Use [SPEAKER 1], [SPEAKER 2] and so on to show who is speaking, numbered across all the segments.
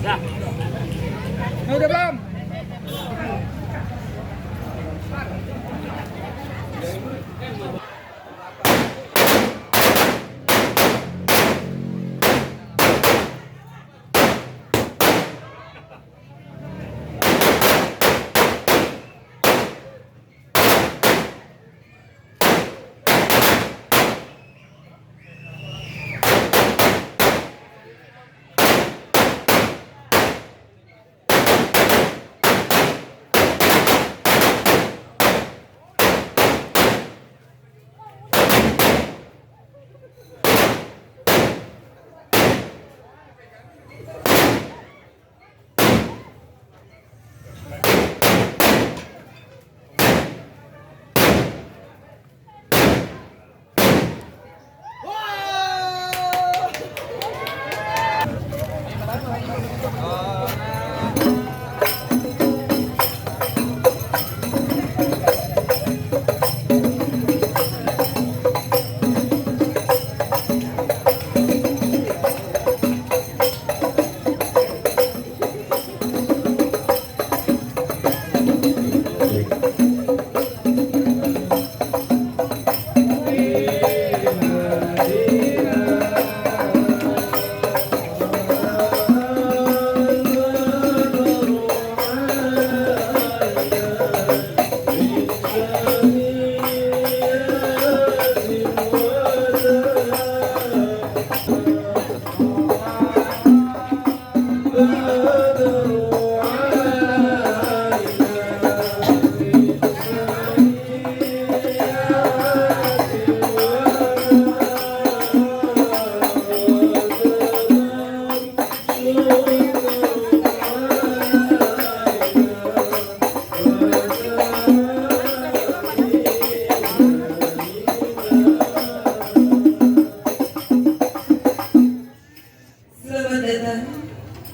[SPEAKER 1] Dah.
[SPEAKER 2] Udah belum?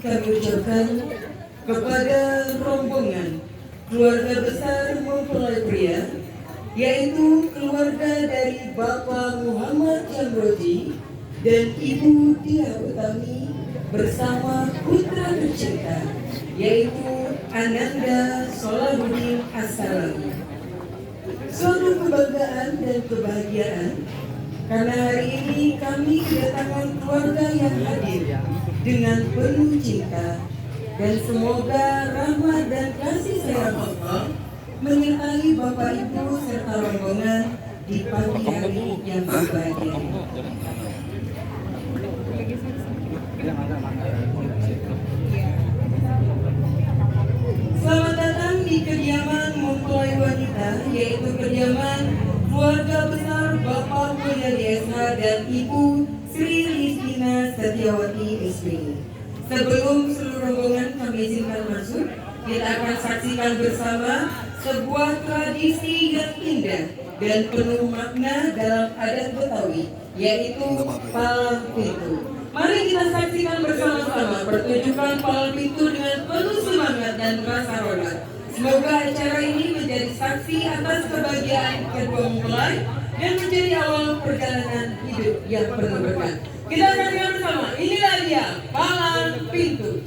[SPEAKER 3] Kami ucapkan kepada rombongan keluarga besar mempelai pria, yaitu keluarga dari Bapak Muhammad Jamroji dan Ibu Dia Utami bersama putra tercinta, yaitu Ananda Solahuddin As-Salami. Suatu kebanggaan dan kebahagiaan karena hari ini kami kedatangan keluarga yang hadir dengan penuh cinta, dan semoga rahmat dan kasih sayang Allah menyertai Bapak Ibu serta rombongan di pagi hari yang berbahagia. Selamat datang di kediaman mempelai wanita, yaitu kediaman keluarga besar Bapak Mulyadi SH dan Ibu Sri Listina Setiawati SPI. Sebelum seluruh rombongan kami izinkan masuk, kita akan saksikan bersama sebuah tradisi yang indah dan penuh makna dalam adat Betawi, yaitu palang pintu. Mari kita saksikan bersama-sama pertunjukan palang pintu dengan penuh semangat dan rasa hormat. Semoga acara ini menjadi saksi atas kebahagiaan kedua mempelai dan menjadi awal perjalanan hidup yang penuh berkah. Kita saksikan bersama, inilah dia palang pintu.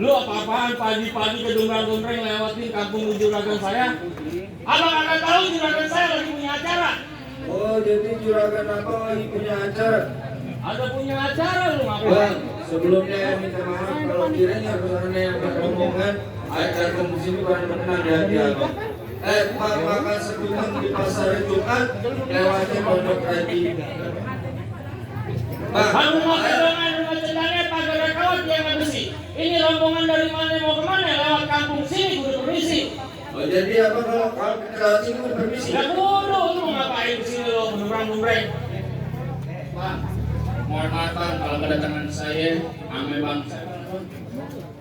[SPEAKER 1] Lu apa-apaan pagi-pagi kedumrang-dumreng lewatin kampung juragan saya? Abang akan tahu juragan saya lagi punya acara.
[SPEAKER 2] Oh, jadi juragan apa lagi punya acara?
[SPEAKER 1] Ada punya acara lu
[SPEAKER 2] Bang,
[SPEAKER 1] ngapain?
[SPEAKER 2] sebelumnya minta maaf kalau kiranya pesannya yang rombongan acara kampung sini bukan benar di hati abang. Pak makan sebutan di pasar Jumat lewatnya pondok Raji.
[SPEAKER 1] Kamu mau kedongan rumah cendana pagar kawat yang besi. Ini rombongan dari mana mau kemana lewat kampung sini kudu permisi.
[SPEAKER 2] Oh, jadi apa kalau kita lewat sini kudu permisi?
[SPEAKER 1] Ya kudu, lu mau ngapain kesini lo kedumrang-dumreng? Pak, mohon maaf bang kalau
[SPEAKER 4] kedatangan saya, ame bangsa,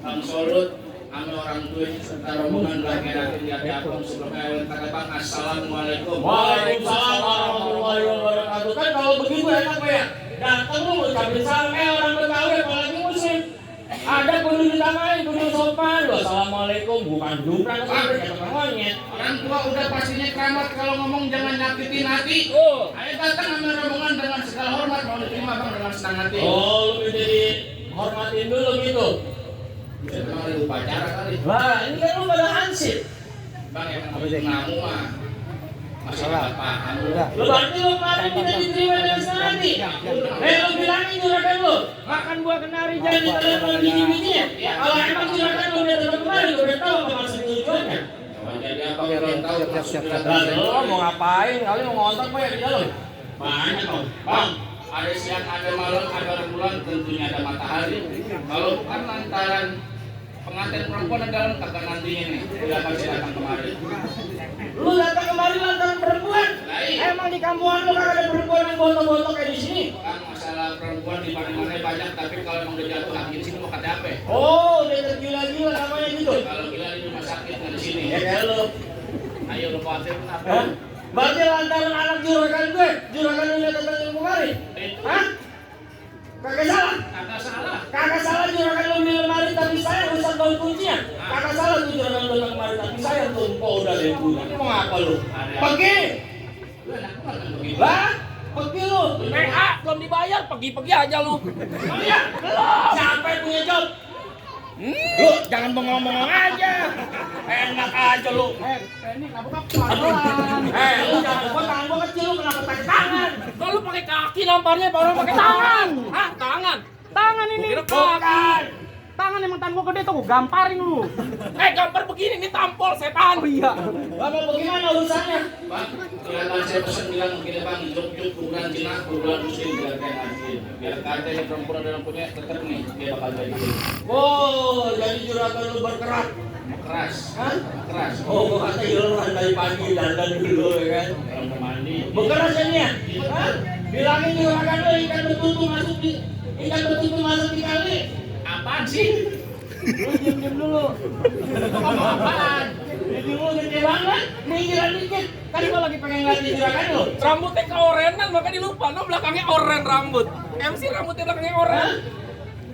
[SPEAKER 4] Bang Solut, ame orang tua serta rombongan lagi di hati akun sebelumnya kata Bang Assalamualaikum.
[SPEAKER 1] Waalaikumsalam warahmatullahi wabarakatuh. Kan kalau begitu enak Pak ya. Datang lu ucapin salam orang Betawi apalagi muslim. Ada kudu ditamain, kudu sopan. Assalamualaikum bukan jumrah kata monyet.
[SPEAKER 4] Orang tua udah pastinya keramat kalau ngomong jangan nyakitin hati. Ayo datang sama rombongan dengan segala hormat mau diterima Bang dengan senang hati.
[SPEAKER 1] Oh, lu jadi hormatin dulu gitu.
[SPEAKER 4] Ya, memang ada upacara kali.
[SPEAKER 1] Wah, ini kan lu pada ansip.
[SPEAKER 4] Bang yang ngamu mah masih nggak paham.
[SPEAKER 1] Lu berarti lu kemarin tidak diterima dengan senang hati. Lu bilangin juragan lu, makan buah kenari jangan ditelan biji-bijinya. Kalau emang juragan lu udah datang kemari, lu udah tahu apa maksud tujuannya.
[SPEAKER 4] Jadi apa belum tahu?
[SPEAKER 1] Lu mau ngapain? Kali mau ngontak Pak ya di dalam?
[SPEAKER 4] Banyak Bang. Bang, ada siang, ada malam, ada bulan, tentunya ada matahari. Kalau bukan lantaran pengantin perempuan dalam kagak nantinya nih, tidak pasti datang kemari.
[SPEAKER 1] Lu datang kemari lantaran perempuan? Emang di kampungan lu kagak ada perempuan yang bontok-bontok kayak di sini?
[SPEAKER 4] Kan masalah perempuan di mana-mana banyak, tapi kalau emang udah jatuh hati di sini mau kata apa?
[SPEAKER 1] Oh, udah tergila-gila namanya gitu.
[SPEAKER 4] Kalau gila di rumah sakit nggak di sini.
[SPEAKER 1] Ya kayak lu.
[SPEAKER 4] Ayo lu khawatir kenapa?
[SPEAKER 1] Hah? Berarti lantaran anak juragan gue, juragan lu lihat datang ilmu kemari? Hah? Kagak salah?
[SPEAKER 4] Kagak salah.
[SPEAKER 1] Kagak salah juragan lu beli lemari tapi saya rusak daun kuncinya. Kagak salah tuh juragan lu datang kemari tapi saya tumpah udah ada yang punya. Ini mau ngapa lu? Pergi!
[SPEAKER 4] Lu enak banget begitu.
[SPEAKER 1] Lah? Pergi lu!
[SPEAKER 5] PA belum dibayar, pergi-pergi aja lu.
[SPEAKER 1] Iya, belum! Siapa yang punya job? Lu jangan bengong-bengong aja. Enak aja lu.
[SPEAKER 5] Ini kenapa pelan-pelan?
[SPEAKER 1] Lu jangan gua tangan gua kecil lu kenapa pakai tangan?
[SPEAKER 5] Kalau lu pakai kaki lamparnya, orang pakai tangan. Hah, tangan? Tangan ini.
[SPEAKER 1] Bukan.
[SPEAKER 5] Tangan emang tangan gua gede tuh, gua gamparin lu. Gampar begini, ini tampol setan. Oh iya.
[SPEAKER 1] Bapak bagaimana urusannya?
[SPEAKER 4] Bang, kelihatan saya pesan bilang begini Bang, juk-juk kuburan Cina, kuburan Muslim biar kayak nanti. Biar kata ini perempuan dalam punya tetap nih, dia bakal jadi
[SPEAKER 1] Oh, jadi juragan lu berkerak.
[SPEAKER 4] keras.
[SPEAKER 1] Hah?
[SPEAKER 4] Keras.
[SPEAKER 1] Oh, gua kata juragan dari pagi dandan dulu ya kan.
[SPEAKER 4] Kalau mandi.
[SPEAKER 1] Berkeras ya nih ya? Hah? Bilangin juragan lu ikan betutu masuk di kali.
[SPEAKER 4] Apaan sih?
[SPEAKER 1] Lu diam dulu.
[SPEAKER 4] Ngomong apaan?
[SPEAKER 1] Jadi lu gede banget, minggiran dikit. Kan gua lagi pengen ngeliat juragan lu.
[SPEAKER 5] Rambutnya keorenan, makanya lupa. No, belakangnya oren rambut. MC rambutnya belakangnya oren.
[SPEAKER 1] Hah?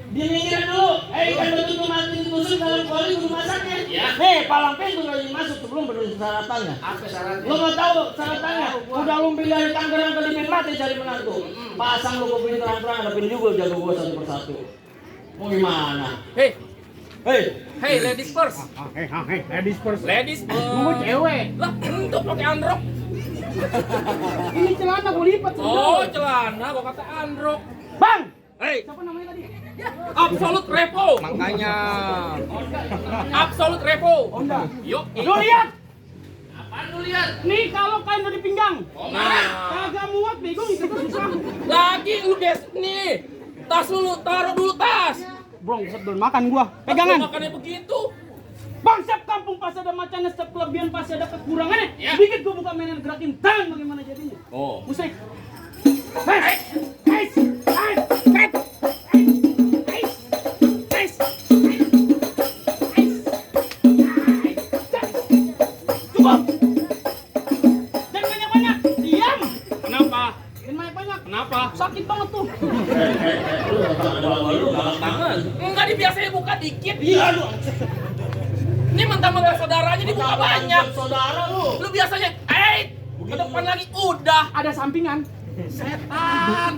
[SPEAKER 1] Di minggiran dulu. Ikan betutu mati ditusuk dalam kuali kudu masaknya.
[SPEAKER 4] Ya.
[SPEAKER 1] Nih, palang pintu lagi masuk sebelum persyaratannya.
[SPEAKER 4] Apa syaratnya?
[SPEAKER 1] Lu mau tahu syaratannya? Udah lumping dari Tangerang ke Limin mati cari menantu. Pasang lu kuping terang-terang, hadapin juga jago gua satu persatu. Mau gimana? Hey,
[SPEAKER 5] Ladies first.
[SPEAKER 6] Ladies first.
[SPEAKER 5] Ladies first.
[SPEAKER 6] Mau cewek.
[SPEAKER 5] Lah, untuk pakai androk.
[SPEAKER 6] Ini celana gue lipat.
[SPEAKER 5] Oh, celana, gua kata androk.
[SPEAKER 6] Bang.
[SPEAKER 5] Hey,
[SPEAKER 6] Siapa namanya tadi?
[SPEAKER 5] Absolute Repo. Makanya. Absolute Repo.
[SPEAKER 6] Honda.
[SPEAKER 5] Yuk.
[SPEAKER 6] Lu lihat.
[SPEAKER 4] Apaan lu lihat?
[SPEAKER 6] Nih kalau kain dari pinggang.
[SPEAKER 4] Oh, mana?
[SPEAKER 6] Kagak muat bego itu susah.
[SPEAKER 5] Lagi lu guys, nih. Tas dulu, taruh dulu tas.
[SPEAKER 6] Bro, set dulu makan gua. Pegangan.
[SPEAKER 5] Makannya begitu.
[SPEAKER 6] Bang, setiap kampung pasti ada macannya, setiap kelebihan pasti ada kekurangannya.
[SPEAKER 4] Ya.
[SPEAKER 6] Sedikit gua buka mainan gerakin tangan bagaimana jadinya.
[SPEAKER 5] Oh.
[SPEAKER 6] Musik. Hey, hey, hey, hey. Cukup. Jangan banyak-banyak. Diam.
[SPEAKER 5] Kenapa?
[SPEAKER 6] Jangan banyak-banyak.
[SPEAKER 5] Kenapa?
[SPEAKER 6] Sakit banget tuh.
[SPEAKER 1] Lu galak tangan.
[SPEAKER 5] Enggak dibiasain buka dikit.
[SPEAKER 1] Iya lu.
[SPEAKER 5] Ini mentah-mentah saudaranya dibuka banyak.
[SPEAKER 1] Saudara lu.
[SPEAKER 5] Lu biasanya, ke depan lagi udah.
[SPEAKER 6] Ada sampingan.
[SPEAKER 5] Setan.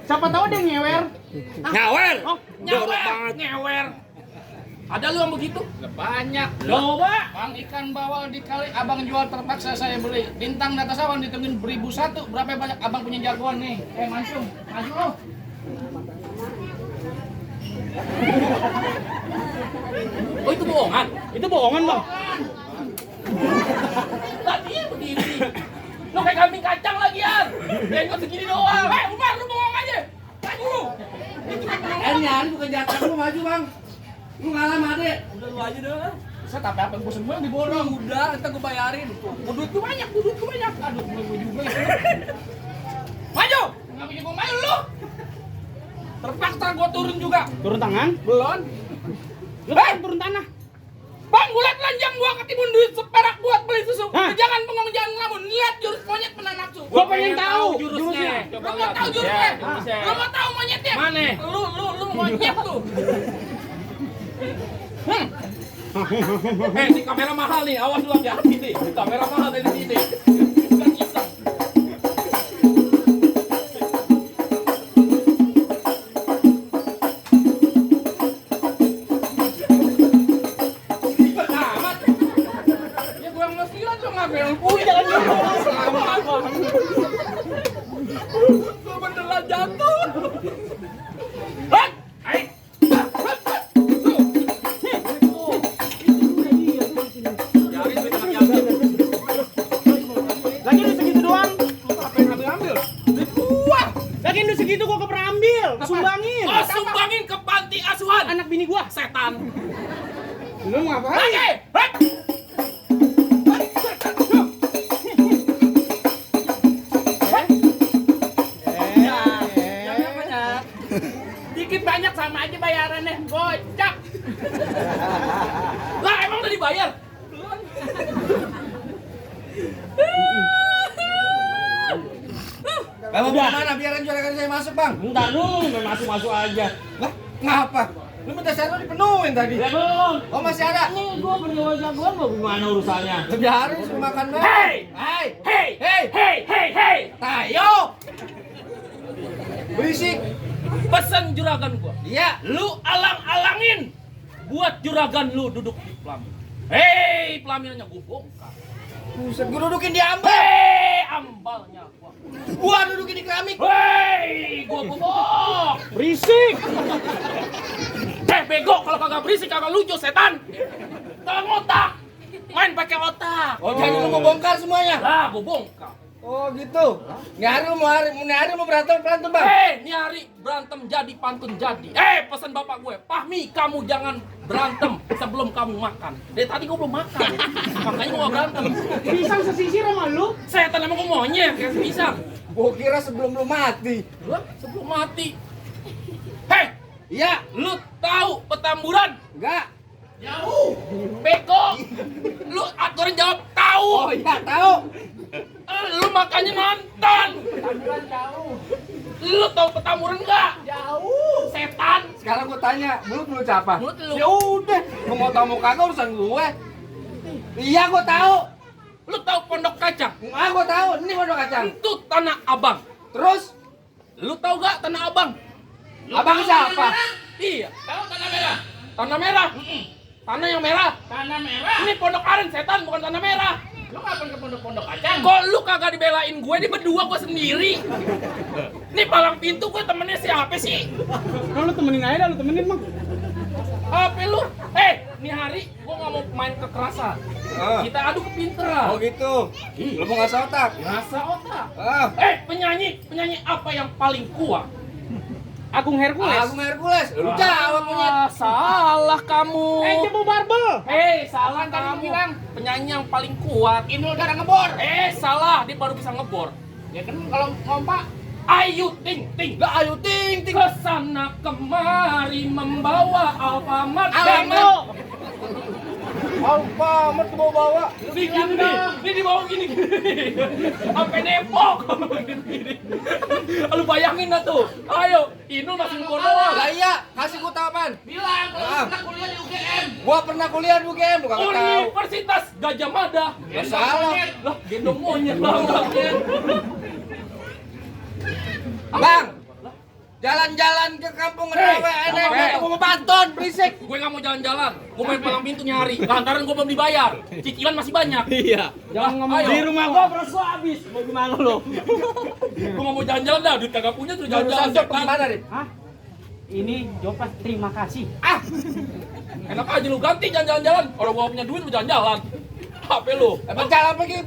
[SPEAKER 6] Siapa tahu ada yang ngewer.
[SPEAKER 5] Nyawer.
[SPEAKER 6] Oh,
[SPEAKER 5] Ngewer. Ada lu yang begitu?
[SPEAKER 4] Banyak.
[SPEAKER 5] Coba.
[SPEAKER 4] Bang, ikan bawal di kali abang jual terpaksa saya beli. Bintang di atas awan ditungguin 1001. Berapa banyak abang punya jagoan nih? Mancung, maju lo.
[SPEAKER 5] Oh, itu bohongan.
[SPEAKER 6] itu bohongan bang.
[SPEAKER 5] Tadinya begini. Lu kayak kambing kacang lagi ya. Jenggot segini doang. Umar lu bohong aja. Maju lu.
[SPEAKER 4] Nyan, bukan jatah lu maju bang. Lu ngalah made.
[SPEAKER 5] Udah lu aja dah.
[SPEAKER 4] Saya tapi apa gue semua yang diborong.
[SPEAKER 5] Udah, ntar gue bayarin. Duit gue banyak, duit gue banyak.
[SPEAKER 4] Aduh, gue juga.
[SPEAKER 5] Maju. Nggak bikin gue main lu. Terpaksa gua turun juga.
[SPEAKER 6] Turun tangan?
[SPEAKER 5] Belum.
[SPEAKER 6] Lu kan turun tanah.
[SPEAKER 5] Bang, gua telanjang gua ketimbun duit seperak buat beli susu.
[SPEAKER 6] Hah?
[SPEAKER 5] Jangan bengong, jangan ngelamun. Lihat jurus monyet pernah nafsu.
[SPEAKER 6] Gua pengen tahu
[SPEAKER 5] jurusnya.
[SPEAKER 6] jurusnya.
[SPEAKER 5] Lu mau tahu jurusnya? Lu mau tahu monyetnya?
[SPEAKER 1] Mana?
[SPEAKER 5] Lu monyet tuh. Ini kamera mahal nih, awas lu hati-hati nih. Kamera mahal dari sini. Bukan iseng. Ribet amat. Ya gua yang ngesilat dong ngapain? Jangan gitu. Gua beneran jatuh. Hei! Hei!
[SPEAKER 6] Lagi lu segitu doang.
[SPEAKER 5] Apa yang ambil? Duit gua.
[SPEAKER 6] Lagi lu segitu gua pernah ambil. Sumbangin.
[SPEAKER 5] Oh, sumbangin ke panti asuhan.
[SPEAKER 6] Anak bini gua.
[SPEAKER 5] Setan.
[SPEAKER 6] Lu mau ngapain?
[SPEAKER 5] Lagi. Hei! Jangan banyak. Dikit banyak sama aja bayarannya. Gocap. Lah emang udah dibayar? Belum.
[SPEAKER 2] Bang, mau kemana? Biarin juragan saya masuk, Bang.
[SPEAKER 1] Bentar dulu, main masuk-masuk aja.
[SPEAKER 2] Lah, ngapa? Lu minta syarat dipenuhin tadi.
[SPEAKER 1] Ya belum.
[SPEAKER 2] Oh, masih ada?
[SPEAKER 1] Ini gua berdua jagoan mau gimana urusannya?
[SPEAKER 2] Biarin suruh makan, Bang.
[SPEAKER 5] Hei!
[SPEAKER 2] Hai!
[SPEAKER 5] Hei!
[SPEAKER 2] Hei!
[SPEAKER 5] Hei! Hei! Hei!
[SPEAKER 2] Tayo! Berisik.
[SPEAKER 5] Pesan juragan gua.
[SPEAKER 2] Iya.
[SPEAKER 5] Lu alang-alangin buat juragan lu duduk di pelamin. Hei, pelaminannya gua bongkar.
[SPEAKER 2] Buset, gua dudukin di ambal.
[SPEAKER 5] Hei, ambalnya gua.
[SPEAKER 2] Gua dudukin di keramik.
[SPEAKER 5] Hei, gua bobok.
[SPEAKER 6] Berisik.
[SPEAKER 5] Bego, kalau kagak berisik kagak lucu setan. Tolong otak. Main pakai otak.
[SPEAKER 2] Oh, jadi lu mau bongkar semuanya?
[SPEAKER 5] Lah, gua bongkar.
[SPEAKER 2] Oh, gitu. Ini hari mau berantem, Bang.
[SPEAKER 5] Ini hari berantem jadi pantun jadi. Pesan bapak gue, Fahmi kamu jangan berantem sebelum kamu makan. Dari tadi gue belum makan, makanya gue gak berantem.
[SPEAKER 6] Pisang sesisir sama lu.
[SPEAKER 5] Setan emang gue monyet kayak pisang.
[SPEAKER 2] Gua kira sebelum lu mati.
[SPEAKER 5] Lah, sebelum mati. Hei,
[SPEAKER 2] Iya.
[SPEAKER 5] lu tahu Petamburan?
[SPEAKER 2] Enggak.
[SPEAKER 5] Jauh. Beko. Lu aturan jawab tahu.
[SPEAKER 2] Oh, iya, tahu.
[SPEAKER 5] Lu makanya nonton. Lu tahu Petamburan enggak?
[SPEAKER 2] Jauh.
[SPEAKER 5] Setan.
[SPEAKER 2] Sekarang gua tanya, mulut siapa?
[SPEAKER 5] Mulut lu.
[SPEAKER 2] Ya udah, gua mau tahu mau kagak urusan gue. Iya, gua tahu.
[SPEAKER 5] Lu tahu Pondok Kacang?
[SPEAKER 2] Ah, gua tahu. Ini pondok kacang.
[SPEAKER 5] Itu Tanah Abang.
[SPEAKER 2] Terus,
[SPEAKER 5] Lu tahu gak Tanah Abang?
[SPEAKER 2] abang siapa?
[SPEAKER 5] Iya. Tahu Tanah Merah? Tanah Merah? Tanah yang merah? Tanah Merah? Ini Pondok Aren setan, bukan Tanah Merah. Lu kapan ke Pondok Kacang? Kok lu kagak dibelain gue? Ini berdua gue sendiri. Ini palang pintu gue temennya siapa sih?
[SPEAKER 6] Nah, lu temenin aja dah, lu temenin, Bang.
[SPEAKER 5] Apa lu? Ini hari gue gak mau main kekerasan.
[SPEAKER 2] Ah.
[SPEAKER 5] Kita adu kepinteran.
[SPEAKER 2] Oh gitu. Lu mau ngasih otak?
[SPEAKER 5] Rasa otak.
[SPEAKER 2] Ah.
[SPEAKER 5] Penyanyi apa yang paling kuat?
[SPEAKER 6] Agung Hercules.
[SPEAKER 2] Agung Hercules. Lu jawab monyet.
[SPEAKER 5] Salah kamu.
[SPEAKER 6] Jebo Barbel.
[SPEAKER 5] Salah kamu. Bilang penyanyi yang paling kuat. Inul Dara ngebor. Salah, dia baru bisa ngebor. Ya kan kalau ngompak Ayu Ting Ting.
[SPEAKER 2] Lah, ayo ting ting.
[SPEAKER 5] Kesana kemari membawa Alfamart.
[SPEAKER 2] Alamak. Alfamart bawa-bawa.
[SPEAKER 5] Ini dibawa gini. Sampai Depok. Gini. Lu bayangin dah tuh. Ayo, Inul masih ngebor doang.
[SPEAKER 2] Lah iya, kasih gua tahu apaan?
[SPEAKER 5] Bilang kalau
[SPEAKER 2] Ah.
[SPEAKER 5] pernah kuliah di UGM.
[SPEAKER 2] Gua pernah kuliah di UGM, lu kagak tahu.
[SPEAKER 5] Universitas Gajah Mada.
[SPEAKER 2] Ya salah.
[SPEAKER 5] Lah, gendong monyet banget.
[SPEAKER 2] Bang, jalan-jalan ke kampung Rawe, ada yang datang mau banton, berisik.
[SPEAKER 5] Gue nggak mau jalan-jalan. Gue main palang pintu nyari. Lantaran gue belum dibayar. Cicilan masih banyak.
[SPEAKER 1] Iya.
[SPEAKER 6] Jangan ngomong
[SPEAKER 5] Ayo.
[SPEAKER 6] di rumah gua beras gua habis. Mau gimana lu?
[SPEAKER 5] Gue nggak mau jalan-jalan dah. Duit kagak punya terus
[SPEAKER 2] Jalan-jalan
[SPEAKER 5] jalan-jalan.
[SPEAKER 2] job gimana, Rit?
[SPEAKER 6] Hah? Ini Jopas terima kasih.
[SPEAKER 5] Enak aja lu ganti jalan-jalan. Orang gua punya duit lu jalan-jalan. Apa lu?
[SPEAKER 2] Emang jalan pergi.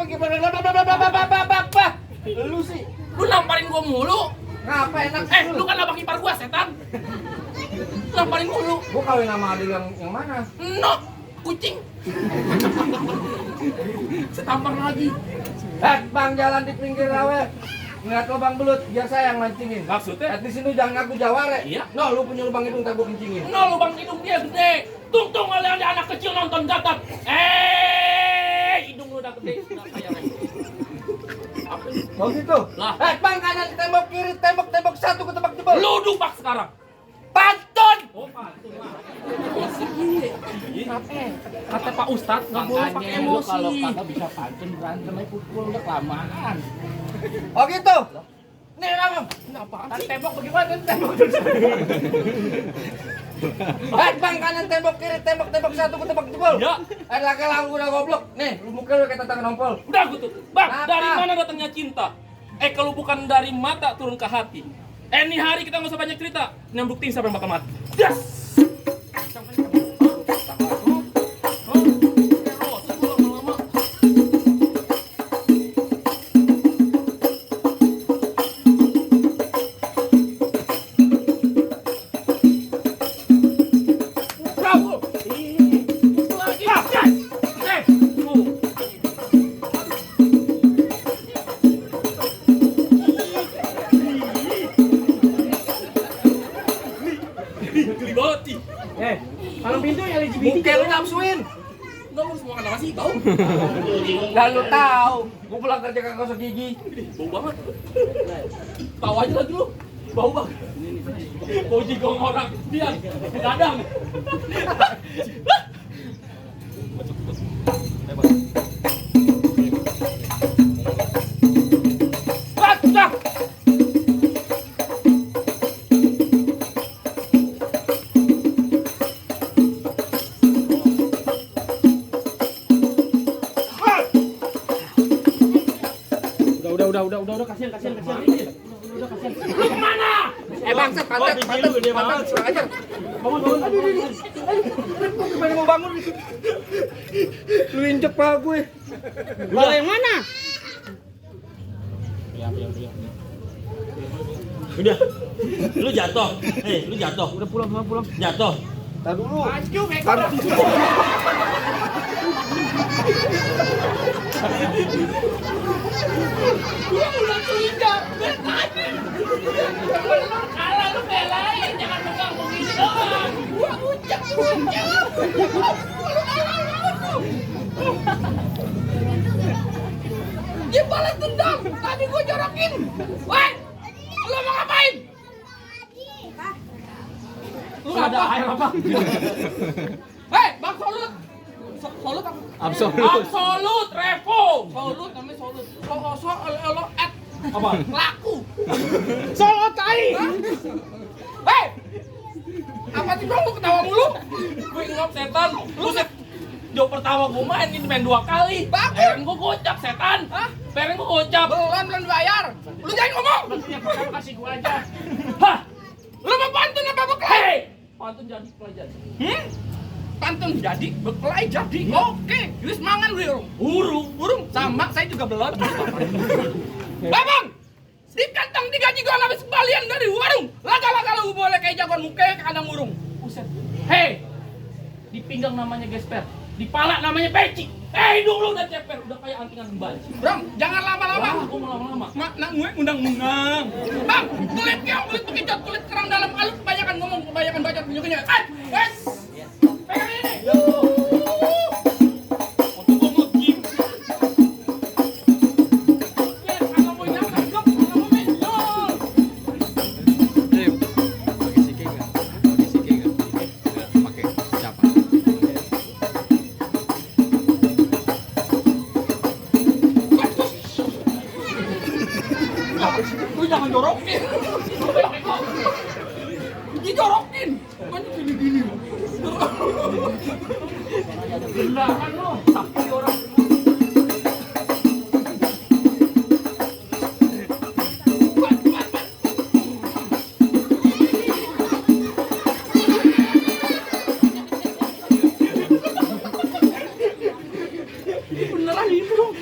[SPEAKER 2] Lu sih.
[SPEAKER 5] Lu namparin gua mulu.
[SPEAKER 2] Ngapa enak?
[SPEAKER 5] Lu kan abang ipar gua setan. Namparin mulu.
[SPEAKER 2] Gua kawin sama adik yang mana?
[SPEAKER 5] No, kucing. Setampar lagi.
[SPEAKER 2] Bang, jalan di pinggir rawa. ngeliat lubang belut, biar saya yang mancingin.
[SPEAKER 5] Maksudnya?
[SPEAKER 2] At di sini jangan aku jaware.
[SPEAKER 5] Iya.
[SPEAKER 2] No, lu punya lubang hidung tak gua kencingin.
[SPEAKER 5] No, lubang hidung dia gede. Tung kalian ada anak kecil nonton gatot. Hidung lu udah gede, udah kayak apa ini?
[SPEAKER 2] Mau gitu?
[SPEAKER 5] Lah.
[SPEAKER 2] Bang kanan tembok kiri, tembok satu ke tembok jebol.
[SPEAKER 5] Lu dubak sekarang.
[SPEAKER 2] Pantun.
[SPEAKER 5] Oh, pantun lah. Kata Pak Ustadz nggak boleh pakai emosi.
[SPEAKER 4] Kalau kagak bisa pantun berantem aja pukul udah kelamaan.
[SPEAKER 2] Oh gitu. Nih kamu.
[SPEAKER 5] Apaan
[SPEAKER 4] Kan
[SPEAKER 5] sih?
[SPEAKER 4] tembok bagaimana tembok?
[SPEAKER 2] Bang kanan tembok kiri, tembok satu ke tembok jebol.
[SPEAKER 5] Ya.
[SPEAKER 2] Laki laku udah goblok. Nih, lu muka lu kayak tatang nompol.
[SPEAKER 5] Udah gue tuh. Bang,
[SPEAKER 2] Apa?
[SPEAKER 5] dari mana datangnya cinta? Kalau bukan dari mata turun ke hati. Ini hari kita nggak usah banyak cerita. Yang buktiin siapa yang bakal mati. Yes.
[SPEAKER 6] Kalau pintu yang LGBT.
[SPEAKER 2] Muka lu nafsuin.
[SPEAKER 5] Nggak mau semua kena masih tahu.
[SPEAKER 2] Dan lu tahu, gua pulang kerja kagak gosok gigi.
[SPEAKER 5] Bau banget. Tahu aja lagi lu. Bau banget. Bau jigong orang. Dia begadang. Baca. Udah, kasihan. Udah, kasihan. Lu kemana?
[SPEAKER 2] Bangsat, pantat, kurang ajar.
[SPEAKER 6] Bangun.
[SPEAKER 2] Gimana mau bangun? Lu injek paha gue.
[SPEAKER 6] Bola yang mana?
[SPEAKER 1] Udah. Lu jatuh. Lu jatuh.
[SPEAKER 6] Udah pulang.
[SPEAKER 1] Jatuh.
[SPEAKER 2] Tar dulu.
[SPEAKER 5] Maju,
[SPEAKER 2] Tar
[SPEAKER 5] udah curiga. Kalah lu belain, jangan pegang begini doang. Gua ucap. Dia balas dendam. Tadi gua jorokin. Woi, lu mau ngapain? Lu ada air apa? Hei, Bang Solut. Solut apa? Absolut, Revo. Solut namanya Solut. Lo apa? Laku.
[SPEAKER 6] Solo tai.
[SPEAKER 5] Hei! Apa sih bro, lu ketawa mulu? Gue ngop setan. Lu jauh pertama gue main 2 kali. Peren gue gocap setan. Peren gue gocap. Belum bayar. Lu jangan ngomong.
[SPEAKER 6] Yang pertama kasih gua aja.
[SPEAKER 5] Hah? Lu mau pantun apa berkelahi? Pantun jadi berkelahi jadi. Pantun jadi berkelahi jadi. Oke, wis mangan lu. Burung. Sama saya juga belum. Bang, di kantong 3 jigon habis sekalian dari warung. Laga-laga lu boleh kayak jagoan muka ke kandang burung. Buset. Hei, di pinggang namanya gesper, di pala namanya peci. Hidung lu udah ceper, udah kayak antingan kembali. Bang, jangan lama-lama. Aku mau lama-lama. Makna gue undang-undang. Bang, kulit bekicot, kulit kerang dalam alut, kebanyakan ngomong, kebanyakan bacot, penyukinya. Pegang ini. Waktu gua nge-gym. Kalau mau nyampe, kalau mau menjol. Lu jangan jorokin. Dijorokin. Kan gini-gini. Gendakan lu. Sapi orang. Beneran itu dong.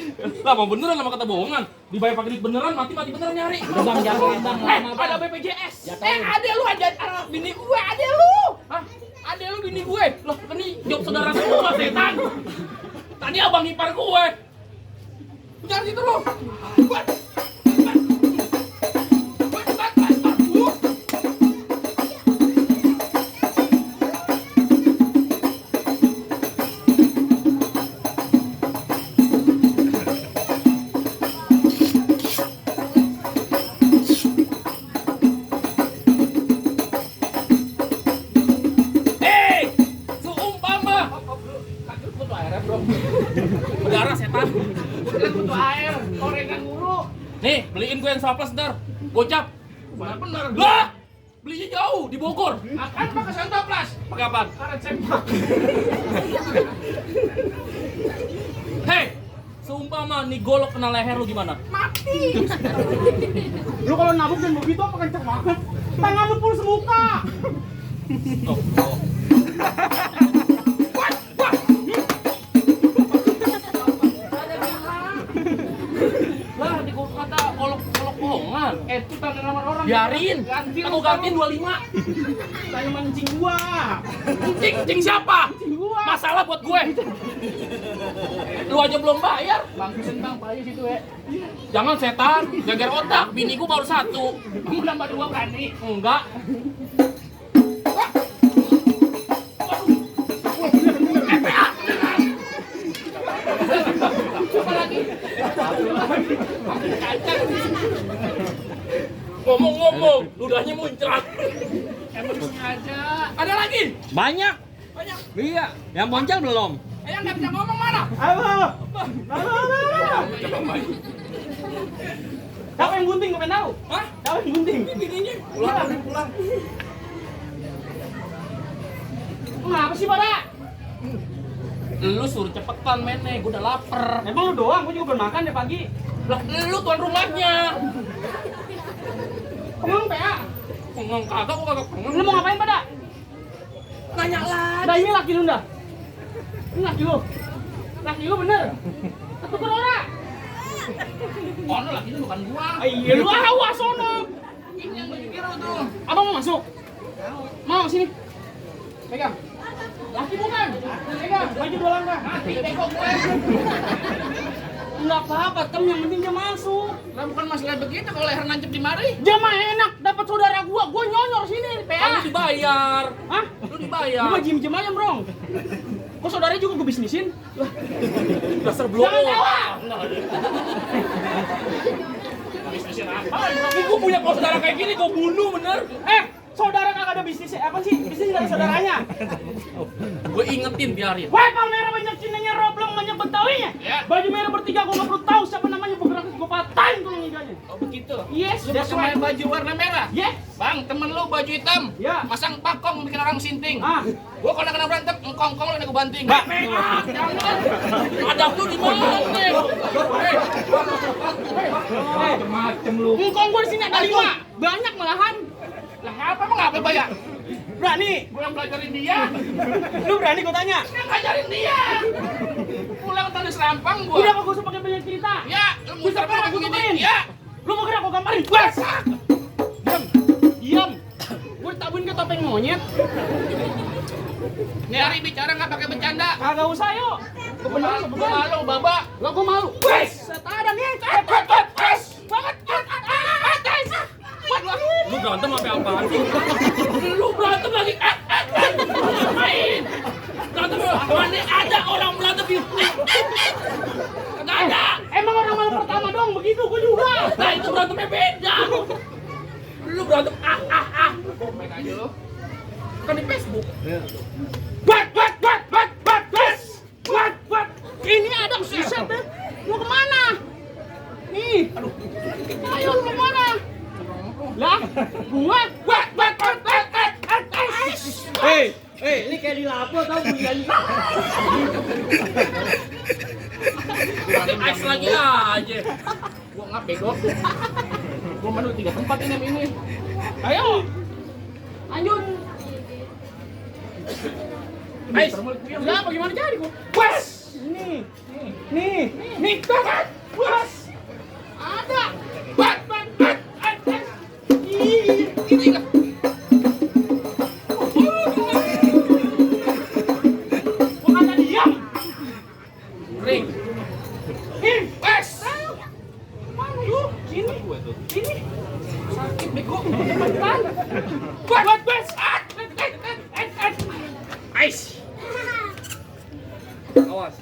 [SPEAKER 5] Lah mau beneran sama kata bohongan. Dibayar pakai duit beneran, mati beneran nyari.
[SPEAKER 6] Udah bang, jangan bang.
[SPEAKER 5] Ada BPJS. Ade lu aja anak bini gue, ade lu. Hah? Ade lu bini gue. Loh, ini job saudara semua setan. Tadi abang ipar gue. Jangan situ lu. Nih, beliin gue yang surplus ntar. Gocap.
[SPEAKER 4] Benar-benar.
[SPEAKER 5] Lah, belinya jauh di Bogor.
[SPEAKER 4] Akan pakai santoplas.
[SPEAKER 5] Pakai apaan?
[SPEAKER 4] Karet sempak.
[SPEAKER 5] Hei, seumpama nih golok kena leher lu gimana?
[SPEAKER 6] Mati. Lu kalau nabuk dan begitu apa kenceng banget? Tangan lu full semuka.
[SPEAKER 5] Lah, di golok kata golok bohongan.
[SPEAKER 4] Itu tanda nomor orang.
[SPEAKER 5] Biarin.
[SPEAKER 4] Ganti
[SPEAKER 5] Aku gantiin 25.
[SPEAKER 6] Tanya mancing gua.
[SPEAKER 5] Cing siapa?
[SPEAKER 6] Mancing gua.
[SPEAKER 5] Masalah buat gue. Lu aja belum bayar.
[SPEAKER 4] Bang Sentang payu situ ya.
[SPEAKER 5] Jangan setan, geger otak. Bini gua baru 1.
[SPEAKER 4] Kamu nambah 2 berani.
[SPEAKER 5] Enggak.
[SPEAKER 4] Coba lagi.
[SPEAKER 5] Ngomong-ngomong, ludahnya muncrat.
[SPEAKER 4] Emang sengaja.
[SPEAKER 5] Ada lagi?
[SPEAKER 7] Banyak.
[SPEAKER 5] Banyak.
[SPEAKER 7] Iya, yang boncel belum.
[SPEAKER 4] Yang nggak bisa ngomong mana?
[SPEAKER 6] Halo. Siapa yang gunting? Gue pengen tahu.
[SPEAKER 5] Hah?
[SPEAKER 6] Siapa yang gunting?
[SPEAKER 5] Bininya pulang.
[SPEAKER 6] Kenapa sih pada?
[SPEAKER 5] Lu suruh cepetan mainnya, gua udah lapar.
[SPEAKER 6] Emang lu doang, gue juga belum makan deh pagi.
[SPEAKER 5] Lah, lu tuan rumahnya.
[SPEAKER 6] Emang PA?
[SPEAKER 5] Pengang kagak, gua kagak pengang.
[SPEAKER 6] Lu mau ngapain pada?
[SPEAKER 5] Nanya lah.
[SPEAKER 6] Dah ini laki lu dah. Ini laki lu. Laki lu bener. Ketuker orang.
[SPEAKER 4] Kono lagi itu bukan gua.
[SPEAKER 6] Iya lu awas sono.
[SPEAKER 4] Ini yang baju biru tuh.
[SPEAKER 6] Abang mau masuk? Mau sini. Pegang. Laki bukan? Pegang. Maju 2 langkah.
[SPEAKER 4] Mati bego gue.
[SPEAKER 6] Enggak apa-apa, tem yang penting dia masuk.
[SPEAKER 4] Lah bukan masalah begitu kalau leher nancep di mari.
[SPEAKER 6] Dia mah enak dapat saudara gua nyonyor sini
[SPEAKER 5] Kamu
[SPEAKER 6] PA.
[SPEAKER 5] dibayar.
[SPEAKER 6] Hah?
[SPEAKER 5] Lu dibayar.
[SPEAKER 6] Lu mah jim-jim aja, Bro. Kok saudaranya juga gue bisnisin?
[SPEAKER 5] Dasar blow.
[SPEAKER 6] Jangan tawa.
[SPEAKER 4] Bisnisin apa?
[SPEAKER 5] Ini gua punya kau saudara kayak gini, gua bunuh bener.
[SPEAKER 6] Saudara kagak ada bisnisnya. Apa sih? Bisnis nggak ada saudaranya.
[SPEAKER 5] Gue ingetin biarin.
[SPEAKER 6] Wah, pamer banyak cinanya roblong banyak betawinya.
[SPEAKER 4] Ya.
[SPEAKER 6] Baju merah bertiga gua nggak perlu tahu siapa namanya, bergerak gua patahin tuh ngiganya.
[SPEAKER 4] Oh begitu.
[SPEAKER 6] Yes,
[SPEAKER 4] Lu
[SPEAKER 6] that's
[SPEAKER 4] pakai
[SPEAKER 6] right.
[SPEAKER 4] baju warna merah.
[SPEAKER 6] Yes.
[SPEAKER 4] Bang, temen lu baju hitam.
[SPEAKER 6] Ya.
[SPEAKER 4] Masang pakong bikin orang sinting.
[SPEAKER 6] Ah.
[SPEAKER 4] Gua kalau kena berantem, engkong-kong lu gue banting.
[SPEAKER 5] Jangan. Adab lu di mana nih?
[SPEAKER 4] Macem lu.
[SPEAKER 6] Engkong gua di sini ada 5. Banyak malahan.
[SPEAKER 4] Lah apa emang apa bayar?
[SPEAKER 6] Berani?
[SPEAKER 4] Gua yang belajarin dia.
[SPEAKER 6] Lu berani gua tanya?
[SPEAKER 4] Yang ngajarin dia. Pulang tadi serampang gua.
[SPEAKER 6] Udah kok gua usah pakai banyak cerita.
[SPEAKER 4] Ya, lu
[SPEAKER 6] Bisa
[SPEAKER 4] muter
[SPEAKER 6] kan
[SPEAKER 4] pakai
[SPEAKER 6] gua
[SPEAKER 4] begini.
[SPEAKER 6] tukerin?
[SPEAKER 4] Ya.
[SPEAKER 6] Lu mau gerak gua gamparin. Basak. Diam. Gua ditabuin ke topeng monyet.
[SPEAKER 4] Nih hari bicara nggak pakai bercanda.
[SPEAKER 6] Kagak usah yuk. Gua beneran
[SPEAKER 4] Gua
[SPEAKER 6] sebenernya.
[SPEAKER 4] malu, baba.
[SPEAKER 6] Lah gua malu. Wes, setada nih. Banget.
[SPEAKER 5] Lu berantem sampai apaan sih? Lu berantem lagi. Main. Berantem mana ada orang berantem di. Enggak ada.
[SPEAKER 6] Emang orang malam pertama dong begitu, gua juga.
[SPEAKER 5] Nah itu berantemnya beda. Lu berantem
[SPEAKER 4] Main aja lu.
[SPEAKER 5] kan di Facebook.
[SPEAKER 6] Bat. Ini ada susah deh. Mau kemana? Nih. Ayo lu kemana? Lah, gua.
[SPEAKER 7] Hei, ini kayak di lapo tau bunyinya.
[SPEAKER 5] Pakai ice lagi aja.
[SPEAKER 4] Gua nggak bego. Gua menu 3 tempat ini.
[SPEAKER 6] Ayo. Lanjut.
[SPEAKER 5] Ice.
[SPEAKER 6] Udah bagaimana jadi gua? Wes. Nih, banget. Wes. Ada. Bat. Ini enggak. Gua kata diam.
[SPEAKER 5] Ring.
[SPEAKER 6] Wes. Mana lu? Sini. Sakit bego. Cepetan. Buat wes.
[SPEAKER 5] Ice.
[SPEAKER 7] Awas.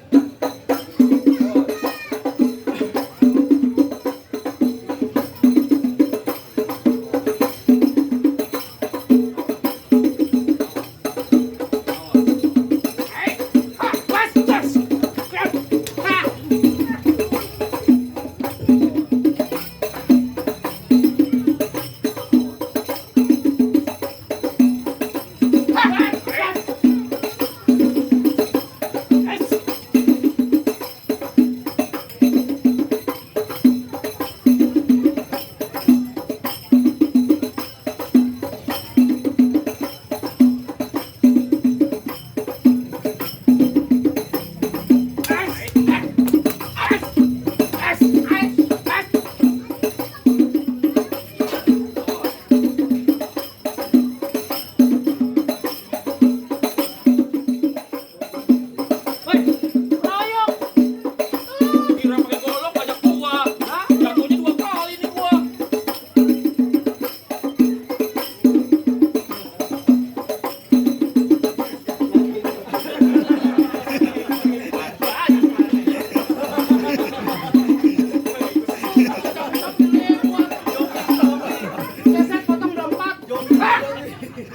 [SPEAKER 5] Iya.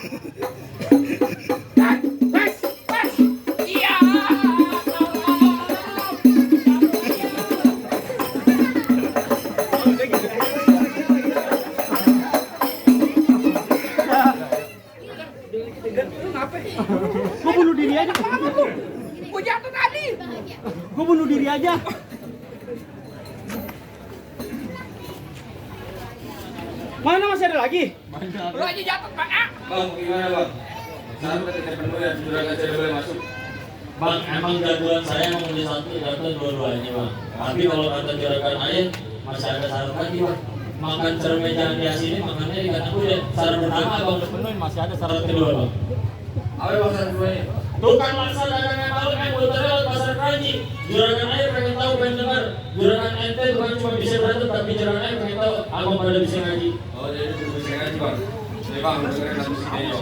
[SPEAKER 7] Gue bunuh diri aja.
[SPEAKER 5] Gue jatuh tadi.
[SPEAKER 7] Gue bunuh diri aja. Mana masih ada lagi?
[SPEAKER 5] Lu aja jatuh, Pak.
[SPEAKER 2] Bang, gimana bang? Sekarang udah tidak penuh ya, juragan tidak boleh masuk.
[SPEAKER 1] Bang, emang jagoan saya emang di satu jatuh dua-duanya bang. Tapi kalau kata juragan air masih ada syarat lagi bang. Makan cermin jangan di sini, makannya di kata gue. Syarat pertama bang penuhin, masih ada syarat kedua bang.
[SPEAKER 2] Apa yang maksud gue ini?
[SPEAKER 1] Tukang laksa dagang yang malu muternya lewat pasar Keranji. Juragan air pengen tahu, pengen dengar. Juragan ente bukan cuma bisa berantem, tapi juragan air pengen tahu abang pada bisa ngaji.
[SPEAKER 2] Oh, jadi itu bisa ngaji bang. Ini bang, dengerin lagu si Dejo.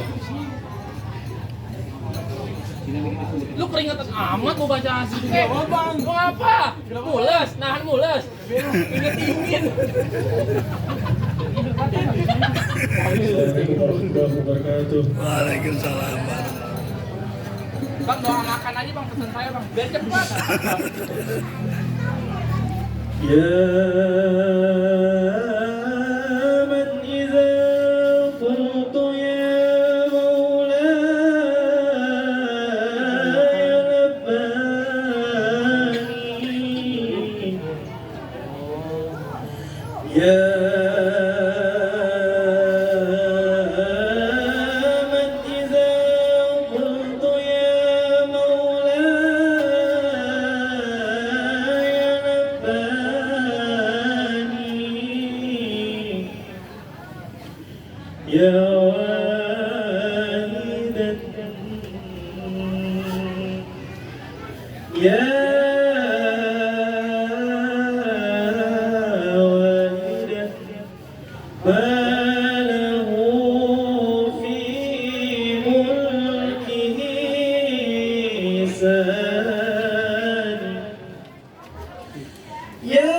[SPEAKER 5] Lu keringetan amat mau baca asli juga. Bang, mau apa? Mules, nahan mules. Ingat dingin.
[SPEAKER 8] Waalaikumsalam.
[SPEAKER 5] Bang, doa makan aja bang, pesen saya bang, biar cepat.
[SPEAKER 8] يا من إذا قلت يا مولاي لباني يا من إذا قلت يا مولاي لباني يا والدا يا والدا ما له في ملكه سان يا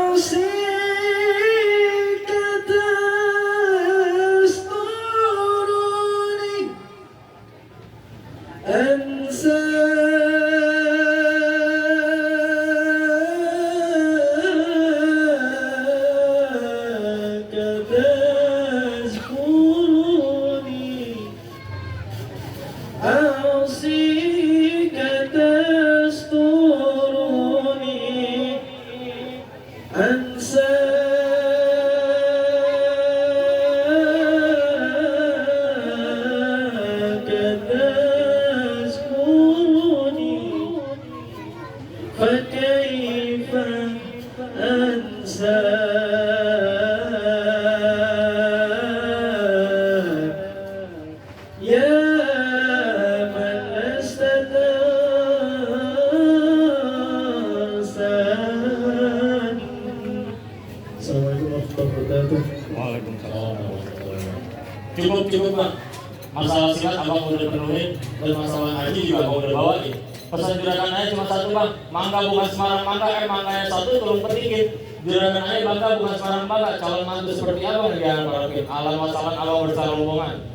[SPEAKER 8] أوصيك تسترني أنساك تذكرني فكيف أنساك يا من لست تنساني. Assalamualaikum warahmatullahi wabarakatuh.
[SPEAKER 1] Waalaikumsalam. Cukup bang. Masalah silat abang udah penuhin dan masalah haji juga abang udah bawain. Pesan juragan aja cuma satu bang. Mangga bukan Semarang mangga, mangganya satu tolong petikin. Juragan aja bangga bukan Semarang bangga. Calon mantu seperti apa yang diharapkan? Alam wasalam abang bersama rombongan.